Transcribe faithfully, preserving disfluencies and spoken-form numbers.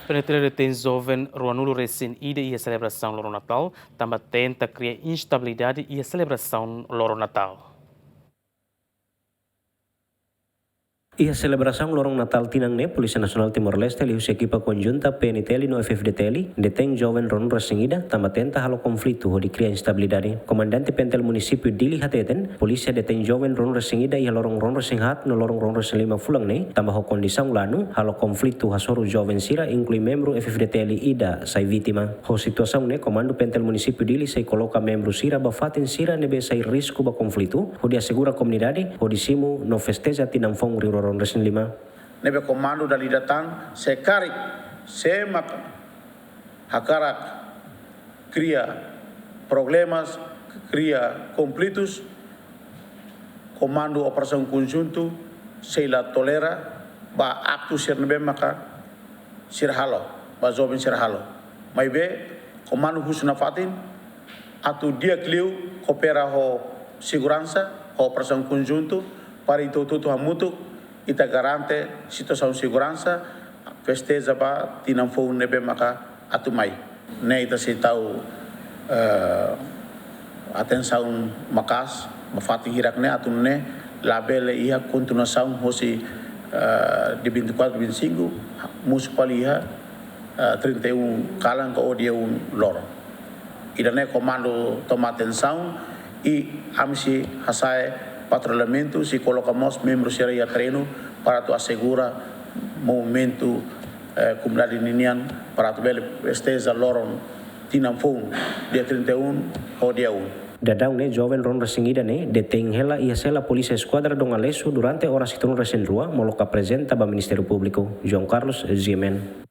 PNTL detein joven ruanulu resin ida iha selebrasaun loron Natál, tanba tenta kria instabilidade iha selebrasaun loron Natál. Iha selebrasaun loron Natál tinan ne'e, Polísia Nasionál Timor-Leste liuhusi ekipa konjunta PNTL no F-FDTL detein joven ruanulu resin ida tanba tenta halo konflitu hodi kria instabilidade. Komandante PNTL Munisípiu Dili hateten, polísia detein joven ruanulu resin ida iha loron ruanulu resin haat no loron ruanulu resin lima fulan ne'e, tanba ho kondisaun lanu, halo konflitu hasoru joven sira, inklui membru F-FDTL ida sai vítima. Ho situasaun ne'e, Komandu PNTL Munisípiu Dili sei koloka membru sira ba fatin sira ne'ebé sai risku ba konflitu, hodi asegura komunidade, hodi simu no festeja tinan foun rihun rua ruanulu resin lima. Ne'ebé komandu dala ida tan, se karik, se mak hakarak kria problemas, kria konflitus, komandu operasaun konjuntu sei la tolera ba aktu sira ne'ebé maka sira halo, ba joven sira halo. Maibé, komandu husu nafatin atu di'ak liu koopera ho seguransa, ho operasaun konjuntu, para ita hotu-hotu hamutuk, ita garante situasaun seguransa, festeja ba tinan foun ne'ebé maka atu mai. Ne'e ita sei tau, eh, atensaun maka'as ba fatin hirak ne'e atu nune'e labele iha kontinuasaun hosi, eh, dia vinte e quatro, vinte e cinco, mosu fali iha, eh, trinta e um kalan ka dia um loron. Ida-ne'e komandu toma atensaun i ami sei hasa'e patrullamentu, sei koloka mós membru sira iha terrenu para atu asegura movimentu, eh, komunidade ninian para atu bele festeja loron tinan foun, dia trinta e um ho dia um. Daudaun ne'e joven ruanulu resin ida ne'e detein hela iha sela Polísia Eskuadra Dom Aleixo durante oras hitunulu resin rua molok aprezenta ba Ministériu Públiku. João Carlos, GMN.